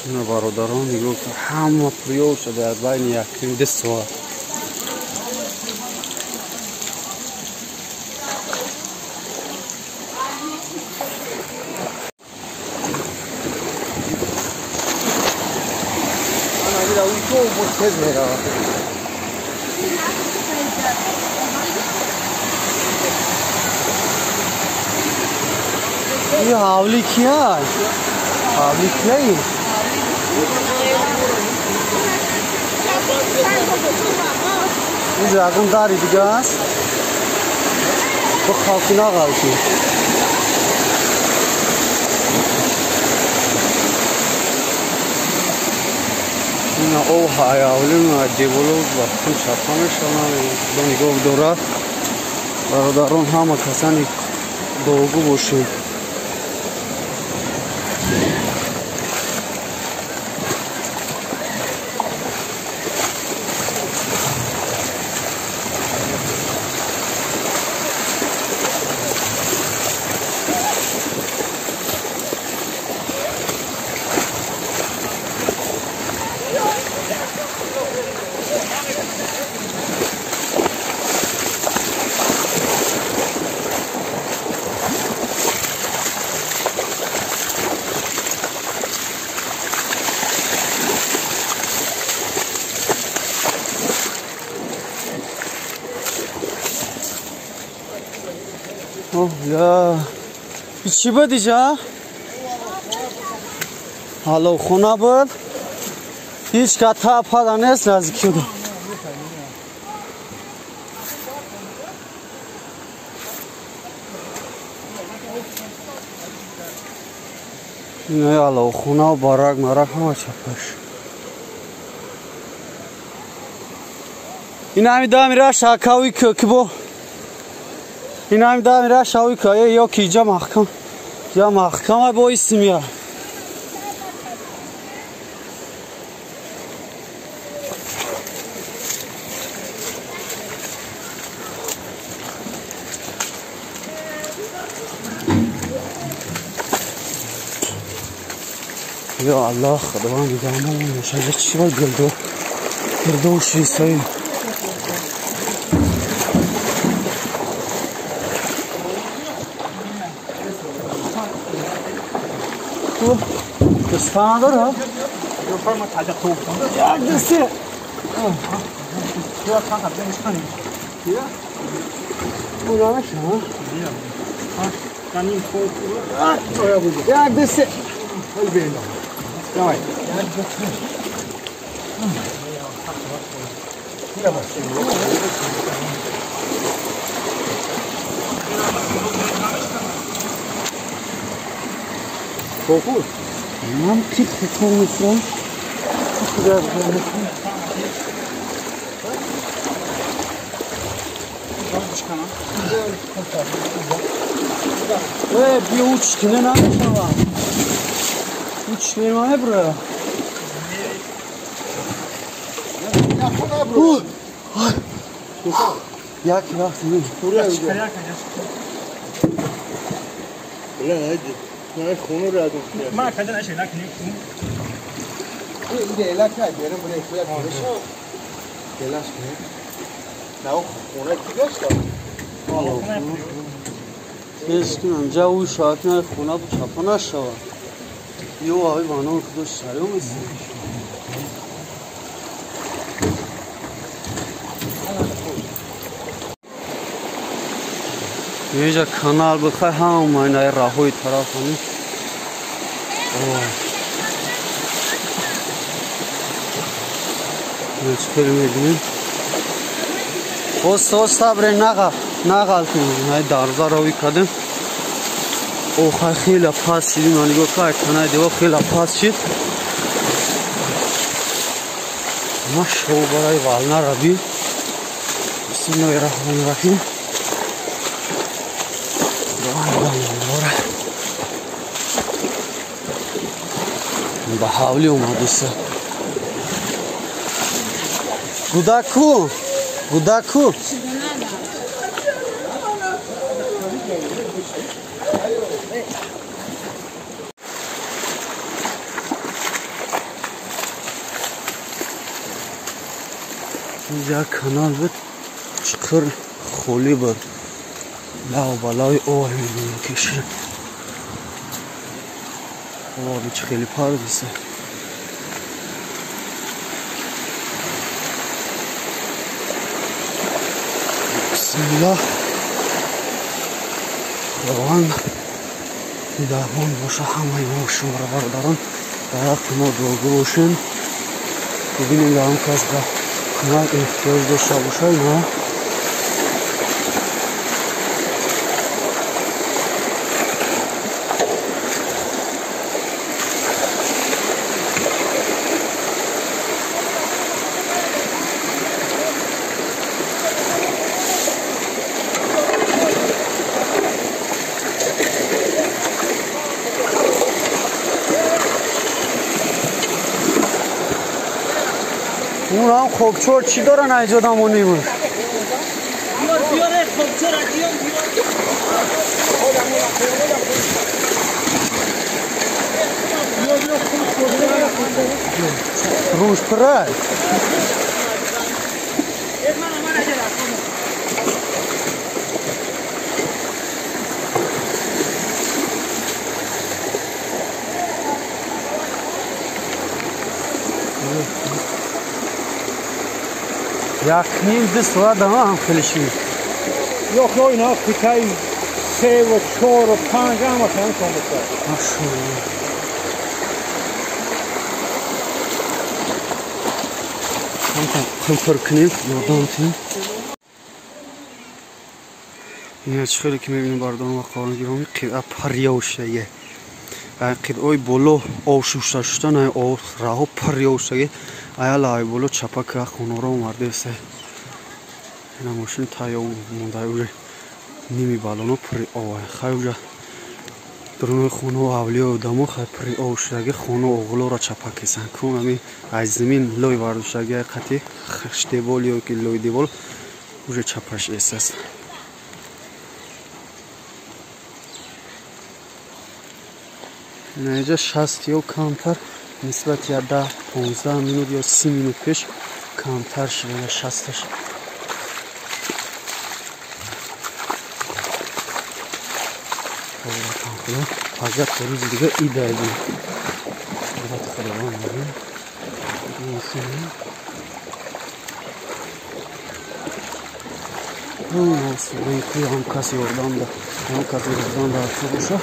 Ина бародарон нигоҳ кун, ҳама приёл шуда дар байни яким ду соат. ये हावली क्या है? हावली क्या है? این رقم داری دیگه است با خاکی نغلطی. این او حیاولی دیولو وقتم چپا میشونم نگاه دارد. برادران همه کسانی دوگو باشید. چی بود اینجا؟ حالا خونه بود هیچ که تا پادا نیست نزدیکی بود. اینه حالا خونه و باراک مراک همه چپش. این همی دامی را شاکاوی که بو این همی دامی را شاوی که یا که اینجا محکم یا محکم با اسمیا. یا الله خداوند نگهمان باشه. چی باید گلدو گلدو شیستایی. دستان داره؟ یک دسته. یک دسته. من تیپ تکون میشم. بیا uçtine نمیشم. Uçtine ne buraya? یک وقت نیست. خونه رو من کجا نشه نکنیم. این دلک نه بیارم برای خودت بشه. دلش کنه. نه خونه کی داشت؟ نیست که او شاید نه خونه بود چپا نشود. یه آقای بانو خودش سریع میشه. اینجا کانال بخوای هم اینای راهوی طرف همی. چطور میبینیم؟ اوستا صبر نقل نقل کنیم. های درزا روی کردیم. او خیلی پاس شد. من نگاه کرد کنای دیوار خیلی پاس شد. ما شو برای والنا ربی. بسم الله الرحمن الرحیم. به حوالی اومده. گوداکو گوداکو Як канал буд, чиқир холӣ буд. Лав ба лави об мебинем киши. Оби чӣ хеле парвиса. Бисмиллаҳ. Худованд нигаҳбон боша ҳамаи мо шуморо бародарон. Дар ҳаққи мо дуогӯ бошем. Бибинем ягон кас ба кӯмак эҳтиёҷ дошта бошад на. اونم خاکچور چی دارن ایجادمونیمون؟ بیاره خاکچور ادیان بیار روش پره Як ним ду соат ама ҳам хеле шид. Ёх, ё инҳо қитъаи севу чору панҷ ҳама ҳам комилтар. Машоаллоҳ. Қимпир кунем, ёрдам кунем. Ина чӣ хеле ки мебинем бародарон ва хоҳарон гиромӣ, қитъа парёвшаге. Қитъаи боло об шушта шуштан, об раҳо парёвшаге. Аяла ай боло чапака хонаро омардеса. Ина мошин тайёр монда уже ними балоно пури об. Хай уже дуруни хонао авлиё одамо хай пури об шудаги хона оғлоро чапа кесан. Кун ами аз замин лой вардоштаги ай қати хиштевол ё ки лой девол уже чапаш эсас. Ина иҷа 60 ё камтар нисбат я 10-15 минут ё 30 минут пеш камтар шуда 60-аш. Фақат рӯзи дига идаби. Қудрати Худованд мебинем. Ҳам каси ёрдам да, ҳам каси ёрдам дар боша.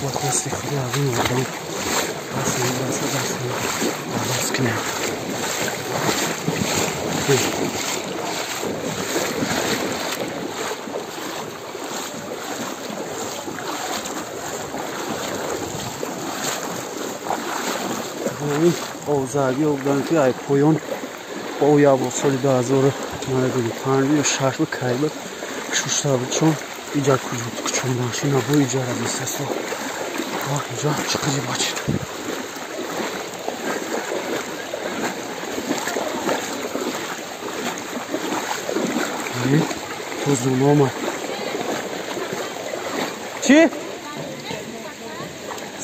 Бо хости Худо аз ин ёрдам даст мераса, даст даст кунем. Овзагӣ обдан ки ай поён оя бо соли 2005 ё 6 буд кай буд шушта буд, чун иҷа кучонданшина бо иҷара бисасо. Иҷа чиқири бачид. То зунома. Чӣ?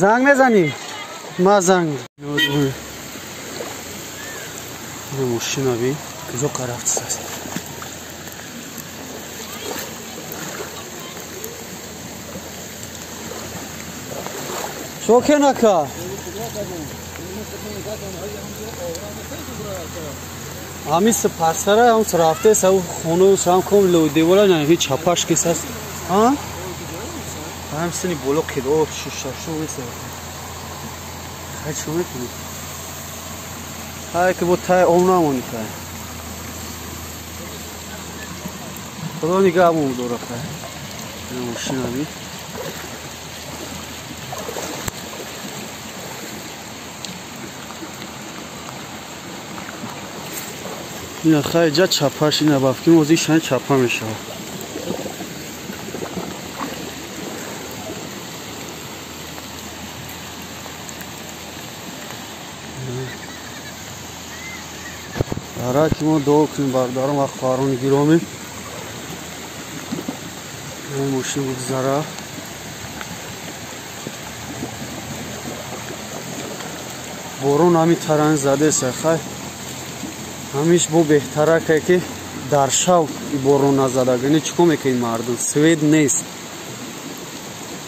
Занг мезанӣ? Ма занг. Мошина бин куҷо рафтааст. Шоке нака. Ҳамин пасара ҳам рафтест, хонаи сам ком лои девола на ҳеҷ чапаш кисаст. Ҳа? Ҳам сини боло қидо шушашу веса. Хай чӣ мекунӣ? Ҳай ки бо тай об намонӣ хай. Худо нигаҳбон дора хай. Ина мошина би. Ина хай ҷа чапаш ина бафким ози шан чапа мешавад. Дар ки мо дуо кунем бародарон ва хоҳарони гиромӣ. Ин мошин бигзара. Борон ҳами таран задеса хай. Ҳамиш бо беҳтараке ки дар шав борон назада. Гани чӣ кор мекунед мардум? Свет нест.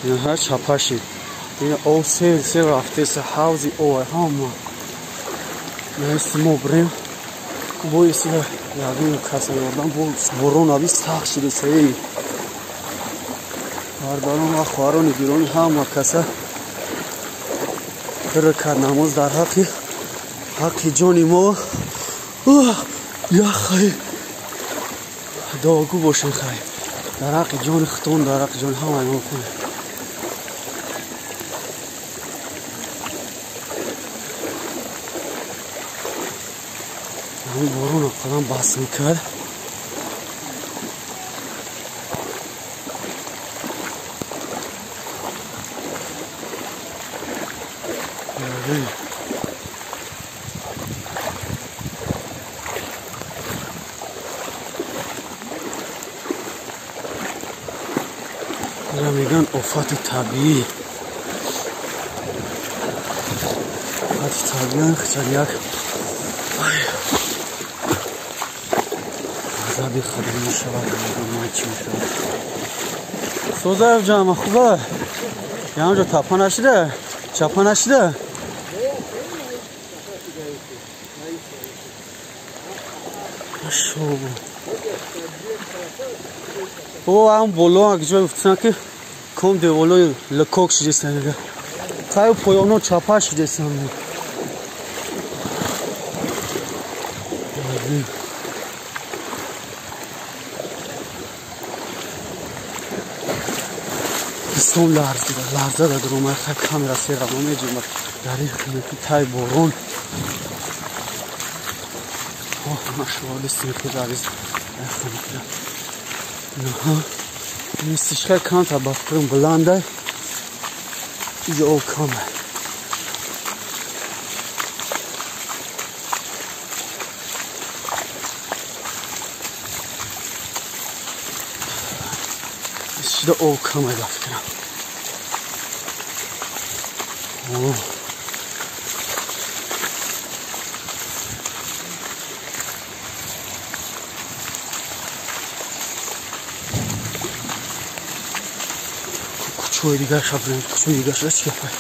Инаҳа чапашид. Ина об сел сел рафтеса ҳавзи об ҳама. Наист мо бирем. Боиси ягон каса ёрдам бо борон аби сахт шидеса. Эй бародарон ва хоҳарони гиромӣ ҳама каса ракат намоз дар ҳаққи ҷони мо. Яхай дуогӯ бошен хай дар ҳаққи ҷони худтон, дар ҳаққи ҷони ҳамаи мо хунед. Ҳамин борон қадам бас мекард. Мегӯянд офати табиӣ. Офати табиӣ хачар як ғазаби худо мешавад, намедонам чӣ мешавад. Созаев ҷама хуба? Янҷо тапа нашида? Чапа нашида? Шобу. О, ам боло ак ҷой гуфтан ки ком деволои лакок шидесан мега. Таю поёно чапа шидесан. Дастом ларзида, ларзада дуромай хай камера сера намеҷима. Дар ин хинаки тай борон. Оҳ, машалло, дастим хеле азиз. Наҳа. Мистишка камтар ба фикрам баланда. Иҷо об кама. Шида об кама ба фикрам. Оҳ. Кучои дигарша бирем, кучои дигарша чӣ гапай?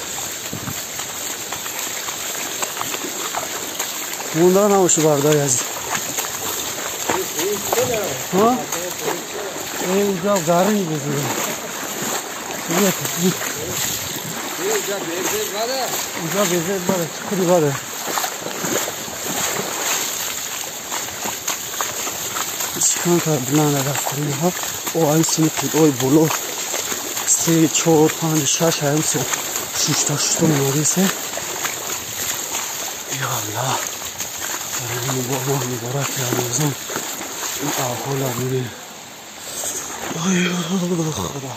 Монда набоши бародари азиз. Ҳа? Э, уҷа гарми бузург. Уҷа безед бада, чӣ худи бада. Чикан баланда рафтани ҳа? О, айн сини қидои боло. 3, 4, 5, 6, 7, 6, 8 омадесе. Я Аллоҳ. Дар ин моҳ муборак Рамазон ин аҳвола бинем. Ай Худо.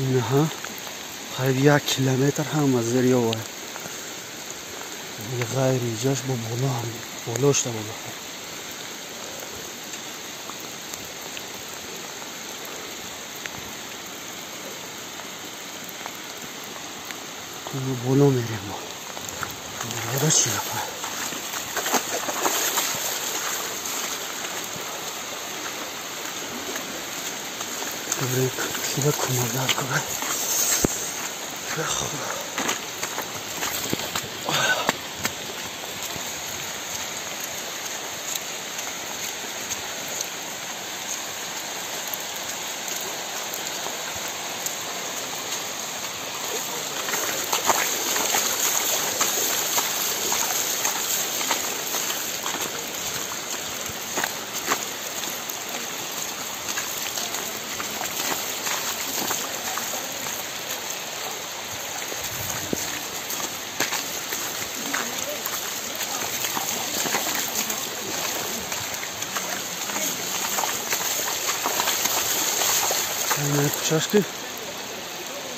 Инаҳа қариб 1 километр ҳам аз зери об. Ғайри иҷаш бо боло ҳам боло шуда боло. Боло мерем мо. Боло чӣ гапа? Бибирем киба кӯмак дар кунад. Худо. Кучаш ки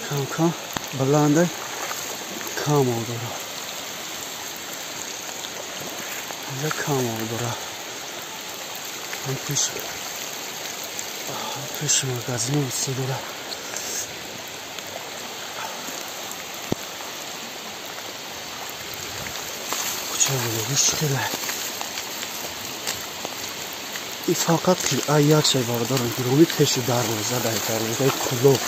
кам-кам баланда кам об дора. Инҷа кам об дора. Ҳам пеши магазини се дора. Хеле и фақат қилъа як шай бародарон гиромӣ пеши дарвоза дар дарвозаи Кӯлоб.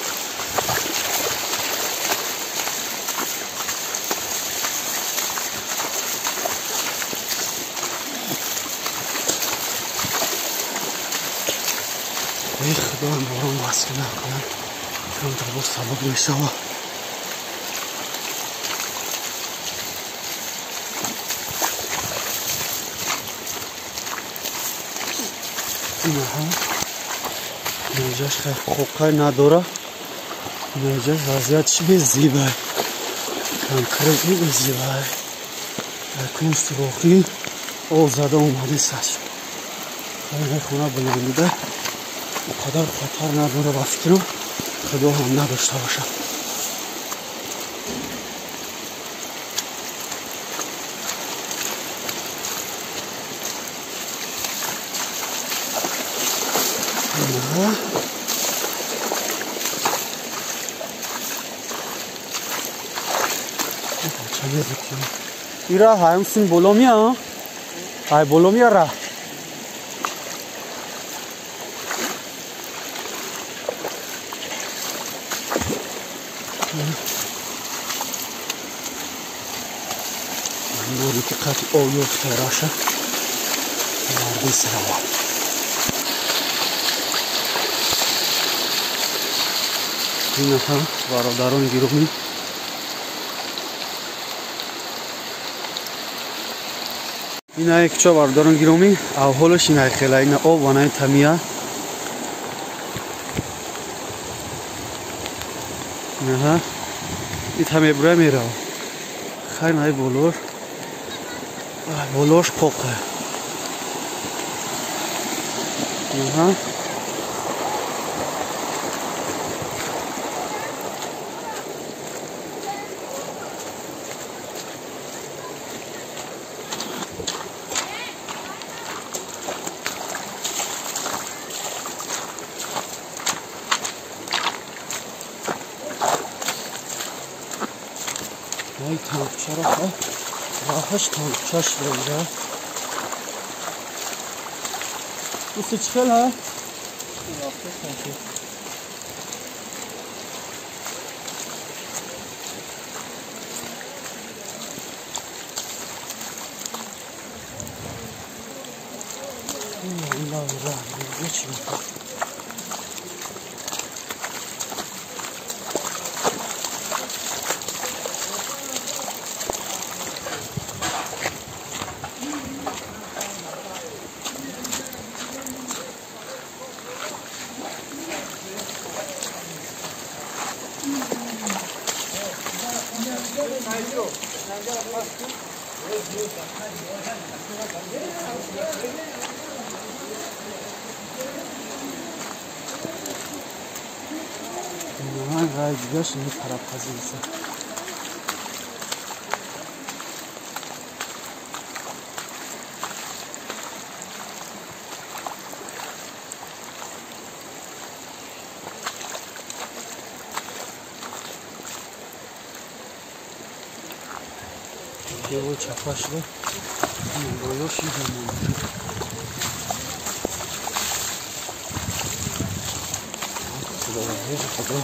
Эй худоям, борон бас накунад, камтар боз сабук мешава. Инаҳа инҷаш хоқай надора, инҷаш вазъият чи безибай, конкретно безибай. Акун сурохӣ об зада омадесаш. Хона баландида он қадар хатар надора ба фикрам, худо ҳам надошта бошад. Ира ҳаем син боло мия, ҳай боло мия ра. Бори ки қати об ёфта раша марди сарава. Инаҳа бародарони гиромӣ, ина якча бародарон гиромӣ, авҳолаш ина хела, ина об ванаи тамия. Инаҳа и тамебура мерава. Хайр най болош, болош қоқа. Инаҳа ай танкчаро роҳаш танкча шуда инҷа. Уси чӣ хел ҳа? Чӣ мекунад? Рай дигаш ин тараф қазиса. Дево чапа шуда, боло шида монда. Худо, худо.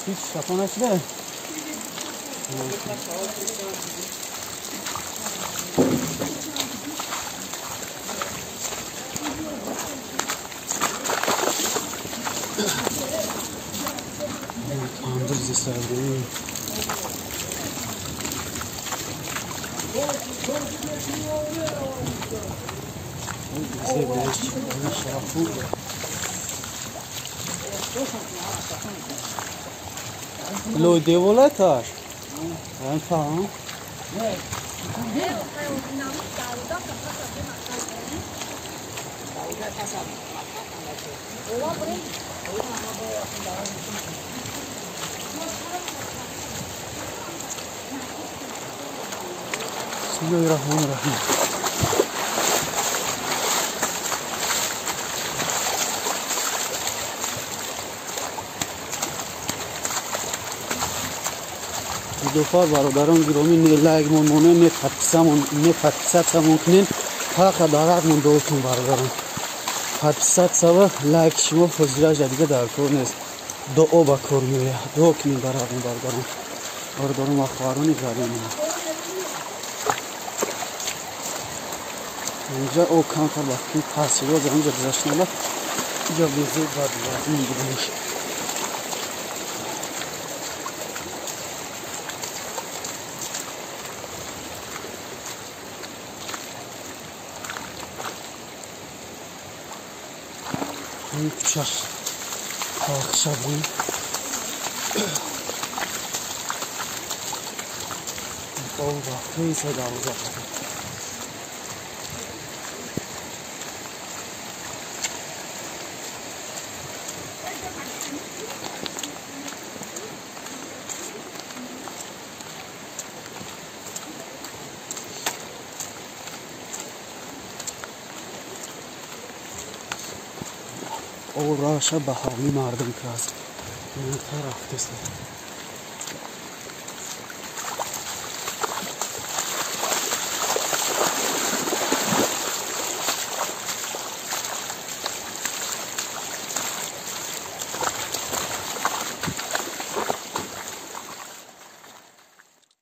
Ҳеҷ чапа нашуда? Тандыр зесарди. Лой девола таш. Ан Bismillahirrahmanirrahim. Дофар бародарон гиромӣ, не лайкмон монем, не подписамон, не подписатсиямон кунем, фақат дар ҳақмон дуо кун бародарон. Подписатсия ва лайк шумо ҳозираш дига дар кор нест, дуо ба кор меояд. Дуо кунем дар ҳақмон бародарон, бародарон ва хоҳарони ғариб. Инҷа об камтар ба фикри паст шуд, боз инҷа гузаштан инҷа безеб бад буд. Ин кӯча талхшавӣ об рафтаиса дарвоза. Об раша ба ҳавлии мардум кааст. Рафтест.